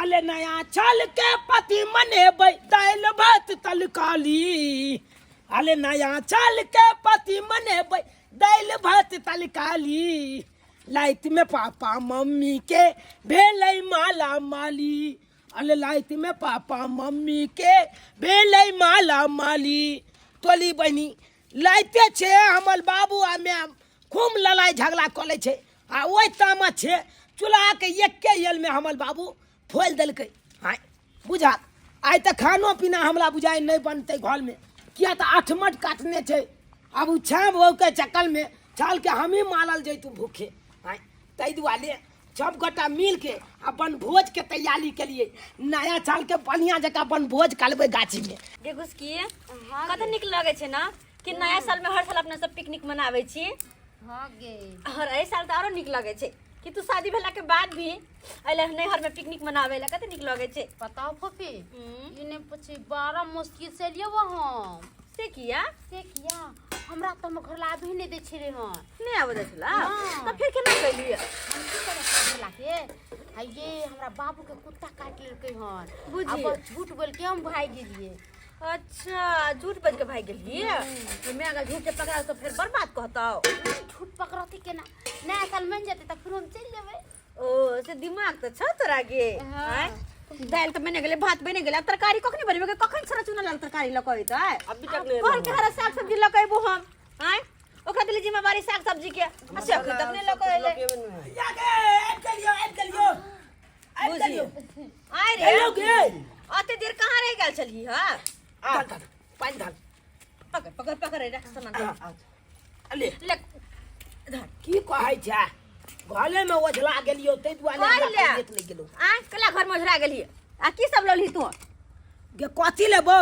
अले नया चाल के पति मनेबै दालि भात तलकाली। अले नया चाल के पति मनेबै दालि भात तलकाली। लाइट में पापा मम्मी के भेलै माला माली। अले लाइट में पापा मम्मी के भेलै माला माली। तोली बहिनी लाइते छै हमर बाबू आ my खूब लड़ाइ झगड़ा कऽ लै छै आ ओहि तामा छै चूल्हाके एके एलमे हमर बाबू फोलि देलकै। आँय बुझा आइ तऽ खानो पीना हमरा बुझाइ नहि बनतै घरमे, किया तऽ अठमट काटने छै। आब ओ छाँव बहुके चक्करमे छालके हमही मारल जैतू भूखे। आँय ताहि दुआरे सब गोटा मिलके आ बनभोजके तैयारी केलिए, नया सालके बढ़िया जकाँ बनभोज करबै गाछीमे। गे घुसकी, कते नीक लगै छै ना कि नया साल में हर साल अपना सब पिकनिक मनाबै छी। हाँ गे। और एहि साल तऽ आरो नीक लगै छै कि तू शादी भेला के बाद भी अइले नैहर में पिकनिक मनाबै ला, कते नीक लगै छै। बताओ फूफी, ई नहीं पूछी बड़ा मुश्किल से लियो हम। से किया? से किया हमरा तऽ हमर घर ला आबे नहीं दै छलै हन। नहि आबै दै छला? हाँ। तऽ फेर केना कैलियै? हम की करब घर ला के, आ ये हमरा बाबू के कुत्ता काटि लेलकै हन। बुझी। आ बस झूठ बोल के हम भागि गेलियै। अच्छा, झूठ बोल के भागि गेलियै? तो मैं अगर झूठ के पकड़ा तो फिर बर्बाद कहतौ। झूठ पकड़तै केना, नया साल मन जेतै तऽ फिर हम चलि जेबै। ओ से दिमाग तऽ छौ तोरा गे। हाँ। आँय? दालि तऽ बनि गेलै, भात बनि गेलै, आब तरकारी कखनी बनेबै? कखन सर चुना लाल तरकारी लऽ कऽ अयतै? अभी तक नहि घर के हरा साग सब्जी लऽ कऽ अयबो हम। आँय ओकरा देली जिम्मेवारी साग सब्जी के, आ से अखन तक नहि लऽ कऽ अयलै। या गे, आबि गेलियौ, आबि गेलियौ, आबि गेलियौ। आय रे। हेलो गे। अते देर कहाँ रहि गेल छलही? हँ धर, धर, पानि धर। पकड़ पकड़ पकड़, रख सामान। अले ले धर। की कहै छै, घरेमे ओझला गेलियौ ताहि दुआरे हमरा कहले। कहिएक नहि गेलौ। आँय कला घर में ओझरा गेलही आ की सब ललही तू? गे कथी लेबौ,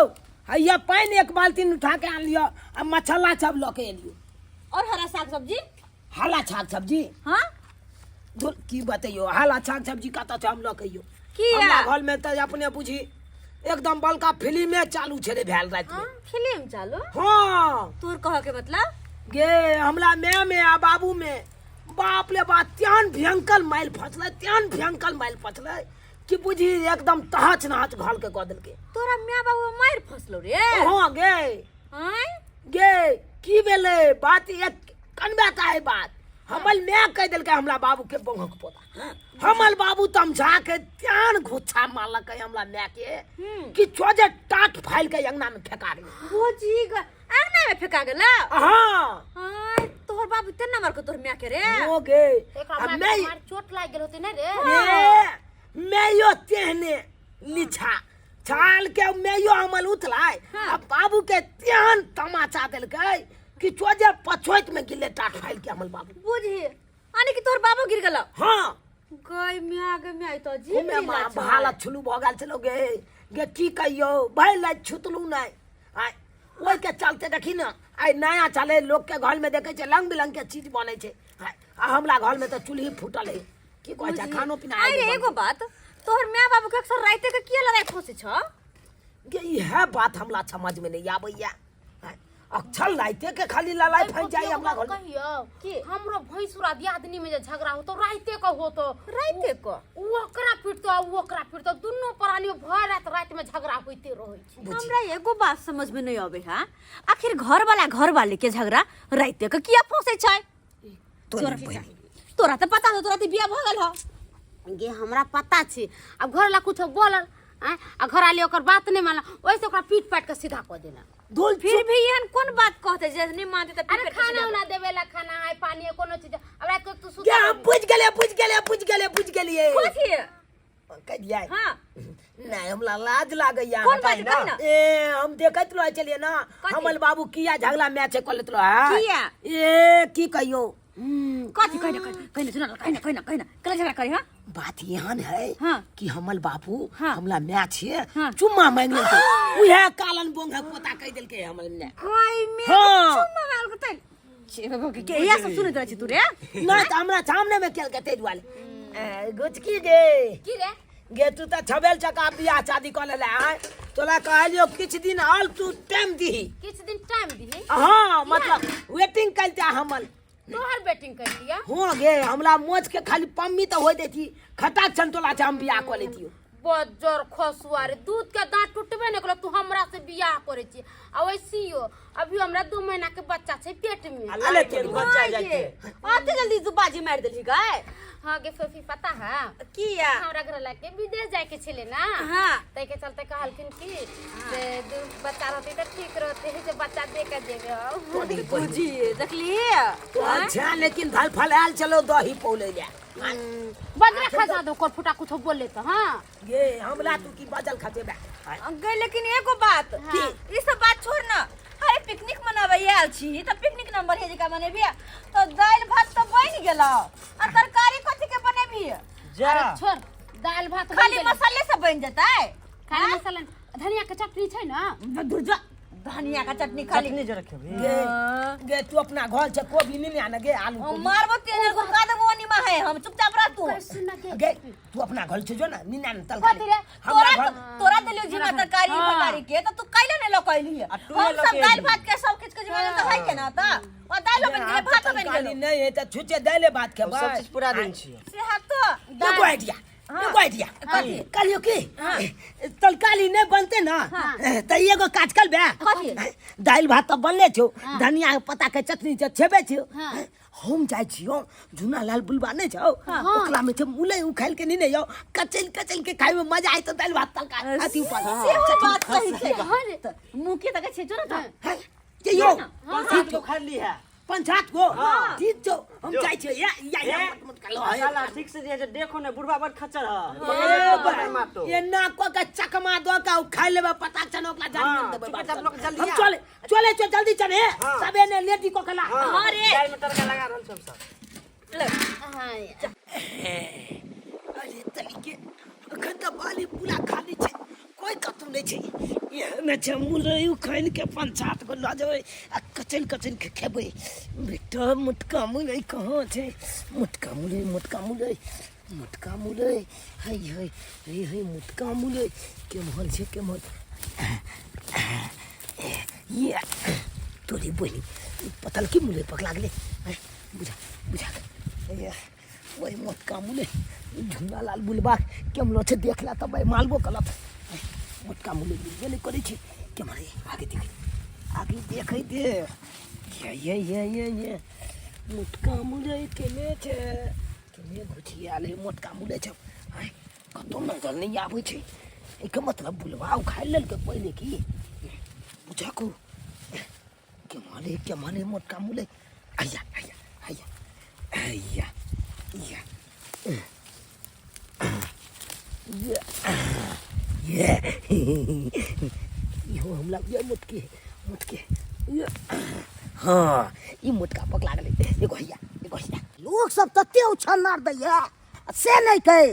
हैया पानि एक बाल्टीन उठा के आनलियौ आ मसाला सब लऽ के एलियौ। और हरा साग सब्जी? हरा साग सब्जी? हाँ। धुर, की बतैयौ, हरा साग सब्जी कतऽ से हम लऽ के अइयौ? किया? हमरा घर में तऽ अपने बुझी एकदम बड़का फिल्मे चालू छलै भेल राति में। फिल्म चालू? हाँ। तोर कह के मतलब? गे हमरा माय में आ बाबू में बाप रे बाप त्यान भयंकर माइल फसलै, त्यान भयंकर माइल फसलै कि बुझी एकदम तहच नहच घर के कऽ देलकै। तोरा माय बाबू मारि फसलो रे? हाँ गे। आँय? गे की भेलै बात, एक कनबे का है बात, हमर माय कहि देलकै हमरा बाबू के बौहक पोता। हमर बाबू तमझा के त्यान घुच्छा मारलकै हमरा माय के कि चोजे टाट फाइल के अंगना में फेंका गेलै। भोजी अंगना में फेंका गेला? हाँ। आँय तोहर बाबू तेना मारको तोहर माय के रे? हो गे। एकरा आ मार मैं मार चोट लागि गेल होतै ने रे? ए, मैं यो तेहने लिछा छाल के मैं यो अमल उतलाय। हाँ। आ बाबू के तेहन तमाचा देलकै कि चोजे पछोइत में गिले टाट फाइल के अमल बाबू। बुझी आने कि तोहर बाबू गिर गेलो? हाँ। गई म्या गे म्या, ई तो अजीब घूमे लीला माँ छै। हालत छुलू भऽ गेल छलो गे। गे की कहियौ, भरि राति छुतलू नहि। आइ ओहिके चलते देखी ने आइ नया चले लोकके घर में देखै छै रंग बिरंग के चीज बनै छै, आइ, आ हमरा घर में तऽ चूल्ही फूटल है, की कहै छै, खानो पीना आइ रे आइ एगो बात, तोहर माय बाबू के अक्सर राइते के किया लड़ाई फंसे छ? गे इएह बात हमरा समझ में नहीं आबैया, अक्षर राइते के खाली लड़ाई फंस जाए हमरा घर में। कहियौ की? हमरो भैंसुरा दियादनी में जे झगड़ा होतो राइते के होतो। राइते के? उ ओकरा पीटतो आ उ ओकरा पीटतो, दुनू प्राणी भर रात रात में झगड़ा होइते रहै छै। बुझी। हमरा एगो बात समझ में नहीं आवे है, आखिर घर वाला घर वाले के झगड़ा राइते के किया फंसे छै? तोरा तोरा तऽ पता हो, तोरा तऽ बियाह भऽ गेल हो। गे हमरा पता छै, आब घर ला कुछो बोलल आँय, आ घर आली ओकर बात नहीं मानल, ओहिसे ओकरा पीट पाट के सीधा कऽ देना। धुल फिर भी एहन कोन बात कहते जे नहीं मानते तऽ अरे पीट पाट के खाना सीधा उना देवे ला, खाना है पानी है कोनो चीज, अब रात को तू गे सुतल हम बुझ गेलियै, बुझ गेलियै, बुझ गेलियै, बुझ गेलियै। कथी? कहि दियै? हाँ। नहीं हमरा लाज लागैया। कोन बात कहि ना? ए हम देखैत रहै छलियै ना, कथी? हमर बाबू किया झगड़ा मैच कऽ लेत रहै। किया? ए की कहियौ। कथी कहि ना, कहि ना, सुना कहि ना, कहि ना, कहि ना, कला झगड़ा करी? हाँ बात एहन है हाँ। कि हमर बाबू हाँ। हमरा माय छियै हाँ। चुम्मा मांगि लेलकै, उएह कारण बोंग पोता कहि देलकै हमर माय। कोई में हाँ। चुम्मा मांगल तै के इएह सब सुनैत रहै छी तू रे? नहि तऽ हमरा सामने में केलकै ताहि दुआरे। ए, गुचकी गे। की रे? गे तू तऽ छबेल चका बियाह शादी कऽ लेले आँय, तोरा कहलियौ किछु दिन और तू टाइम दीही। किछु दिन टाइम दीही? हाँ, मतलब वेटिंग करिते हमर। तोहर वेटिंग कर लिया? हाँ गे, हमरा मोच के खाली पम्मी तऽ होय देती, खटाक छन तोला छै हम बियाह कऽ लेतियौ। बज्जर खसुआ रे, दूध के दांत टूटबे नहीं करो, तू हमरा से बियाह करे छी। आ वैसियो अभी हमरा 2 महीना के बच्चा छै पेट में। अले के बच्चा माय जाइ गे, छै। अते जल्दी तू बाजी मारि देलही गाय? हाँ गे सोफी, पता है किया? हमरा घर लाके विदेश जाय के छले ना। हाँ। ताहि के चलते कहलखिन कि से दू बच्चा रहते तऽ ठीक रहते, जे बच्चा दे के देबे हम। बुझिए देखली। अच्छा, लेकिन धल फल आयल चलो दही पौले जा। बजरा खसा दो कोर फुटा कुछो बोले तो। हाँ ये हमला तू की बजल खाते बा? गए, लेकिन एगो बात की? ई सब बात छोड़ ना। अरे पिकनिक मनावे आयल छी त पिकनिक नंबर हे जका मनेबी तो दालि भात तो बनि गेलो, आ तरकारी कथी के बनेबी? जा। अरे छोड़, दाल भात बनि खाली गेलै। मसाले सब बनि जेतै? खाली मसाला, धनिया के चटनी छै ना। दुर्जा, धनिया का चटनी खाली। चटनी जरा खेबी? गे गे, तू अपना घर से कोबी नहीं आने गे, आलू कोबी। मारबो तेल गुका देबो निमा है हम, चुपचाप रह तू। सुन ना गे। गे, तू अपना घर से जो ना नी नान तल। कथी रे? तोरा हमरा घर तोरा देलियो जिम्मा तरकारी फरकारी के त तू कैले ने लकैली? आ तू हम ने सब लके दालि अयली। भात के सब किछ के जिम्मा त है के ना त और दालि बनि गेलै, भात बनि तरकारी गेलै। नहीं है त छुचे दाले भात हम खेबै। सब चीज पूरा दिन छियै। से हाथ तो एगो आइडिया, एगो आइडिया। कथी? कहलियो की तरकारी नहीं बनते ना त एगो काज कर बे। कथी? दालि भात तऽ बनले छौ, धनिया के पत्ता के चटनी तऽ छेबे छौ। हाँ। हम जाइ छियौ, झुना लाल बुलबा नहि छौ, ओकरा में छै मुलै उखाड़ि के नहीं यौ, कचल कचल के खाय में मजा आयत। दालि भात तरकारी अथी ऊपर। सेहो बात सही छै। हाँ रे। मुँह के त छै जो ना त। हैं? जे यौ। 5-7 गो खा ली है। 5-7 गो। हाँ। ठीक छौ, हम जो। जाइ छियौ। या या या। ए, मत मत कर लो है। साला ठीक से जे देखो ने, बुढ़वा बड़ खच्चर है। ए बड़ मारतो। एना कऽ के चकमा दऽ के खाइ लेबै, पता छै ने ओकरा जान हाँ, देबै। चुपचाप लोग जल्दी हम आ। चले चले चल, जल्दी चले। हाँ। सबे ने लेटी कऽ के ला। हाँ, हाँ रे। दालि में तड़का लगा रहल छौ हम सब। ले। हाँ। अरे तनिके अखन तऽ बाली पूरा खाली छै, कोइ कतौ नहि छै। एहन छै मुरई उखानि के 5-7 गो लऽ जेबै आ कचल कचल के खेबै। बेटा, मोटका मुरई कहाँ छै? मोटका मुरई, मोटका मुरई, मोटका मुरई, है है है है, मोटका मुरई केम्हर छै, केम्हर? ये तोरी बहिन, पतलकी मुरई पकड़ा गेलै। बुझा बुझा ये ओहि मोटका मुरई झुन्ना लाल बुलबा केम्हरो छै, देख ला तऽ मालबो कलत। मोटका मुरई मिलबे नहि करै छै। केम्हर? आगे देख, आगे देखै दे। ये ये ये ये ये मोटका मुरई केने छै? केने घुसियाल है मोटका मुरई छै? आँय, कतौ नजर नहि आबै छै। एहिके मतलब बुलबा उखाड़ि लेलकै पहिले की? बुझकू केम्हर है, केम्हर है मोटका मुरई? हैया हैया हैया हैया या ये ये इहो हमरा ये मोटके मोटके ये। हाँ, ई मोटका पकड़ा गेलै। एगो हैया, एगो हैया। लोक सब तते उछन्नर दैया आ से नहि कहै,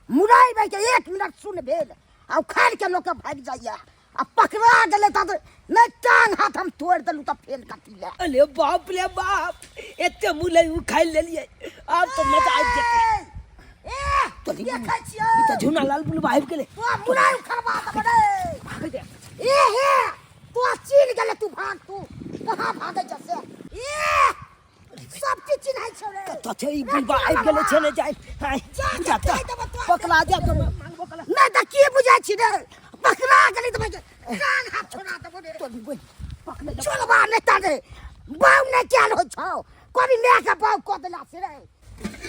मुरई भाई के 1 मिनट सुन भेल आ उखाड़ि के लोक के भागि जाइया, आ पकड़ा गेलै तऽ नहि टांग हाथ हम तोड़ि देलहुँ तऽ फेर कथी लए? अरे बाप रे बाप, एते मुलई उखाड़ि लेलियै, आब तऽ मजा आबि जेतै। ए, तोरी देखै छियै। ई तऽ झुना लाल बुलबा आबि गेलै। तो मुरई उखड़बा देबै रे। भागै दे। ए हे, तो चिन्ह गेलै, तू भाग, तू कहाँ भागै छ से? ए, सब चीज चिन्है छौ रे। कतऽ छै ई बुलबा? आबि गेलै छै ने जाय हाय। जा, जा जा, कहि देबौ तोरा। पकड़ा जा तऽ मांगबो कला। नहि तऽ की बुझै छी रे? पकड़ा गेली तऽ भाई कान हाथ छोड़ा देबो रे। तोरी बहिन, पकड़े दे। छोड़बा नहि तारे बाउ नहि कयल होइ छौ, कभी माय के बाउ कऽ देला से रे।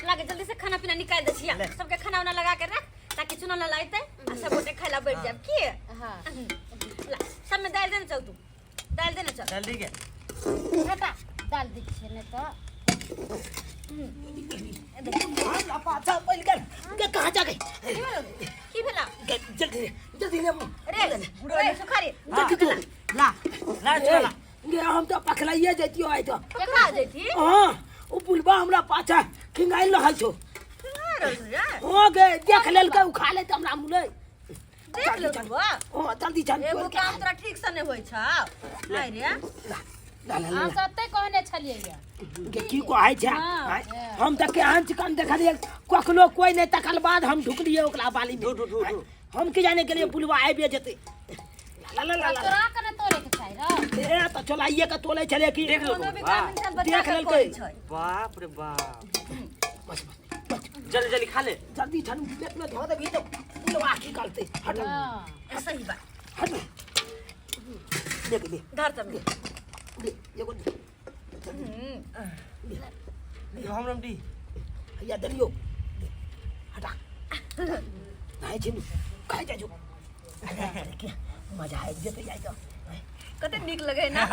लागे जल्दी से खाना पीना निकाल दे छिया, सबके खाना उना लगा के रख ताकि चुना ला लाइते आ सब गोटे खाए ला बैठ जाब की। हाँ। ला, सब में दाल देने चल, तू दाल देने चल। जल्दी के। बेटा, दाल दै छियै नहि तऽ। हमरा पाछा पड़ि गेल के, कहाँ जा गई? की भेलो? की भेला? गे, जल्दी जल्दी ले। रे रे सुखारी। जल्दी तू। ला ला, चला ला। गे, हम तऽ पकड़ाइए जैतियो आइ तऽ। पकड़ा जैती? हाँ, ओ बुलबा हमरा पाछा खिंगाइल रहल छौ। खिंगा रहल छौ रे? हाँ गे, देख लेलकै, उखा लेतै हमरा मुलै। देख लेलकै? हाँ, जल्दी चल। एगो काम तोरा ठीक से नहि होइ छौ आइ रे। ला ला ला। हम सत्ते कहने छलियै ये। गे, की कहै छै? हाँ। आँय, हम तऽ केहन चिकन देखलियै, कखनो कोइ नहि, तकर बाद हम ढुकलियै ओकरा बाली में। ढू, ढू, ढू, ढू। हम की जाने गेलियै बुलबा आबिए जेतै। ला ला ला ला। तोरा के ने तोड़े के चाही रौ। ए, तऽ चलाइए के तोलै छलै की। देख कोनो लेलकै भी बुढ़वा। काम इंसान बच्चा देख के लेलकै। करै छै। बाप रे बाप। बस बस बस। जल्दी जल्दी खा ले। जल्दी छन प्लेट में धो देबी तो बुलवा की करते। हट। हाँ। सही बात। हट, ले ले। धर तब। ले एगो ले। हम दी। हैया देलियो, ले, हटा नहीं छिनु खाइ जाइ जो, मजा आबि जेतै जाइ तऽ। कते नीक लगे ना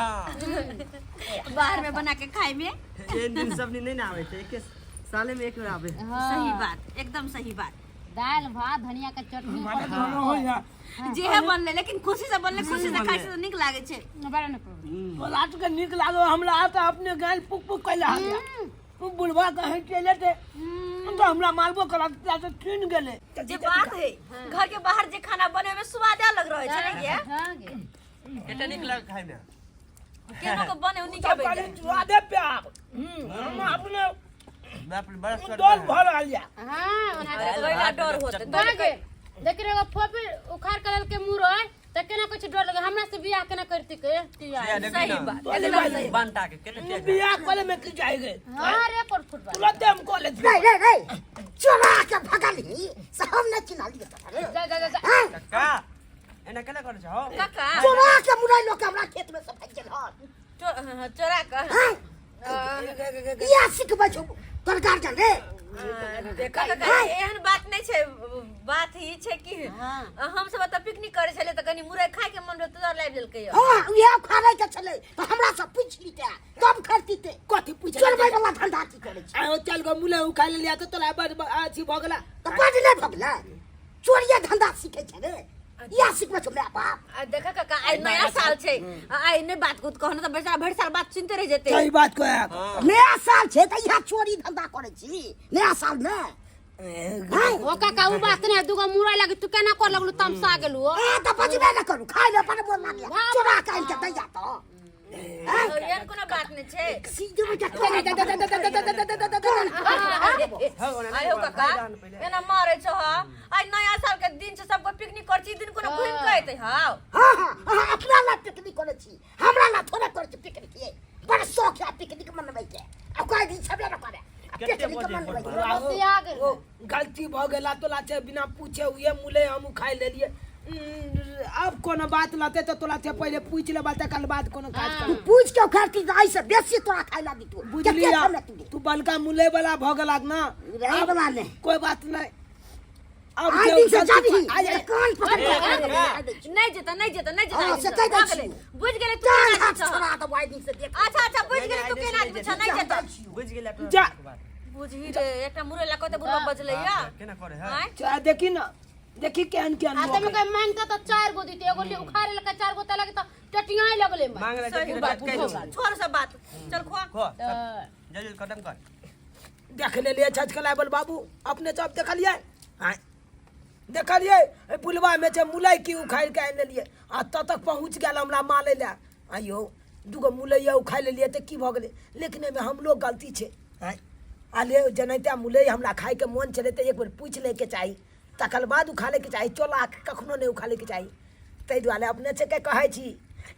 बाहर में बना के खाए में। एक दिन सब नहीं ना आवे थे, एक साले में एक बार आवे। सही बात, एकदम सही बात। दाल भात धनिया के चटनी। जे है बनले, लेकिन खुशी से बनले, खुशी से खाइ से तऽ नीक लागे छै। बड़ा ने प्रभु। रात के नीक लागो हमरा तऽ अपने गाल पुक पुक कैला हलिया। उ बुढ़वा कहीं चले थे तो हमरा मारबो करत तऽ छीन गेलै। जे बात है, घर के बाहर जे खाना बने में स्वाद अलग रहे छै ने गे? हाँ गे। केते नीक लागे खाय में। केनो के बने उ नीके तब बनि कहली जाइ। स्वादे पे आब हम अपने बाप रे, बड़ा स्वाद। डोल भर आलिया। हाँ, ओना अरे कोइला डर होते। हाँ गे, लेकिन एगो फोफी उखाड़ के ललके मुरई तऽ केना कुछ डर लगे हमरा से बियाह केना करती के सही बात। तोले भाई। बांटा के केते तेज। बियाह करे में की जाएगे? हाँ रे, पर फुटबॉल। तुरंत हम कॉलेज। रे रे रे, चोरा के भगलही से हम नहि चिन्हलियै तोरा रे। जा जा जा जा। हैं? काका, एना केना करै छहो? काका। चोरा के मुरई लोग हमरा खेत में से भागि गेल हन। चोरा के। हैं? इएह सिखबै छौ तोर गार्जियन रे? काका, एहन बात नहि छै। बात ई छै कि हम सब एतऽ पिकनिक करै छलियै तऽ कनि मुरई खाय के मन भेल तऽ लाबि लेलकै यऽ। हँ, उएह खाबै के छलै तऽ हमरा से पूछि लिते तब खरीदते। कथी पूछ? चोरबै वाला धंधा की करै छी? आयो चल गो, मुले उखा लेलिया तऽ तोरा बड़ अथी भऽ गेला। तऽ बड नहि भऽ गेलै? चोरिये धंधा सीखै छै रे? इएह सिखबै छौ my बाप? आ देख काका, आइ नया साल छै, आ आइ नहि बात कुत कहने तऽ बेचारा भरि साल बात सुनते रहि जेतै। सही बात कहे। नया साल छै तऽ इएह चोरी धंधा करै छी नया साल मे, हैं? ओ काका, उ बात नहीं, दूगो मुरई लगी तू केना कर लगलू, तमसा गेलू हो। आ तऽ बजबे नहि करू, खाय ले बड़ मोन लागैया, चोरा के आनि के दैया तऽ, हैं? एहन कोनो बात नहि छै। सीधे में आयो काका, एना मारै छौ? आइ नया साल के दिन छै, सबको पिकनिक करै छी, ई दिन कोनो घुमि के एतै हौ? हाँ हाँ, अहाँ अपना ला पिकनिक करै छी, हमरा ला थोड़े करै छी पिकनिक। ये बड़ शौक है पिकनिक मनबै के, आ कोई दिन छबे न करे आ कते पिकनिक बजे मनबै के। बसिया गेल। ओ गलती भऽ गेला तोला छै, बिना पूछे हुए मुले हम उखाड़ि लेलियै। आब कोनो बात लते तऽ तोला छै पहिले पूछि लेबा, तकर बाद कोनो काज तू कर। पूछ के उखाड़ती तऽ एहिसँ बेसी तोरा खाय ला दितौ। बुझलियै? कते खेमे तू? तू बलका मुले वाला भऽ गेलाक ना। रहै वाला नहि। कोई बात नहीं, अब आइ जे दिन से गलती जाबही आइ- तऽ कान पकड़ के खाय दै छी। नहि जेतै, नहि जेतै, नहि जेतै। हाँ, आइ से दिन कहि दै भऽ गेलै। छियौ। बुझि गेलै तू कान केना हाथ आदमी छह। छोड़ा देबौ आइ दिन से देख। अच्छा अच्छा, बुझि गेलै तू केना आदमी छह, नहि जेतै। बुझि गेलै अपना जा। बात। बुझही रे, एकटा मुरई ला कते बुढ़वा बजलै या। केना करे है? आँय? जा, देखी ना, देखी केहन केहन आ लोक तमे के मांगते तऽ चार गो दीते, एगो ले उखाड़े लके चार गो तऽ लगे तऽ टटियाए लगले मैं। मांग रहे सही थे बात। कहि दो। छोड़ सब बात, चल खुआ। खो। तऽ जल्दी खत्म कर। देख लेलियै छचकला बोल बाबू, अपने सब देखलियै? आँय, देखलियै एहि पुलवा में छै मुलई की उखाड़ि के आनि लेलियै आ तब तक पहुँच गेल हमरा मारै लए। आइयो दूगो मुलैया उखाड़ि लेलियै तऽ की भऽ गेलै? लेकिन एहिमे हमरो गलती छै। आँय, आ ले जेनाहिते मुलई हमरा खायके मोन छलै तऽ एक बेर पूछि लैके चाही, तकर बाद उखाड़ैके चाही। चोला कखनो नहि उखाड़ैके चाही। ताहि दुआरे अपने सबके कहै छी,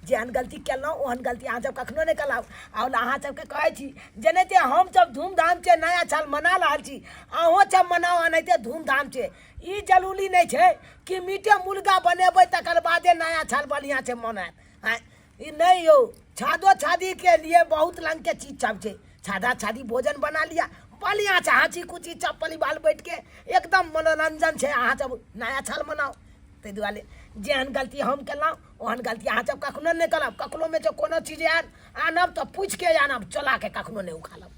जेहन गलती केलहुँ ओहन गलती अहाँ सब कखनो नहि केलहुँ। आओर अहाँ सबके कहै छी, जेनाहिते हमसब धूमधाम से नया साल मना रहल छी, अहूँ सब मनाउ एनाहिते धूमधाम से। ई जरूरी नहि छै कि मीटे मुर्गा बनेबै तकर बादे नया साल बढ़िआँ से मनायब। आँय, ई नहि यौ, छादो छादीके लिए बहुत रङ्गके चीज सब छै। सादा सादी भोजन बना लिअ बढ़िआँ से, हँसी खुशी सब परिवार बैठके एकदम मनोरञ्जन छै, अहाँ सब नया साल मनाउ। ताहि दुआरे जेहन गलती हम केलहुँ ओहन गलती अहाँ सब कखनो नहि करब। कखनोमे जँ कोनो चीज आयल आनब तऽ पूछिके आनब, चोराके कखनो नहि उखाड़ब।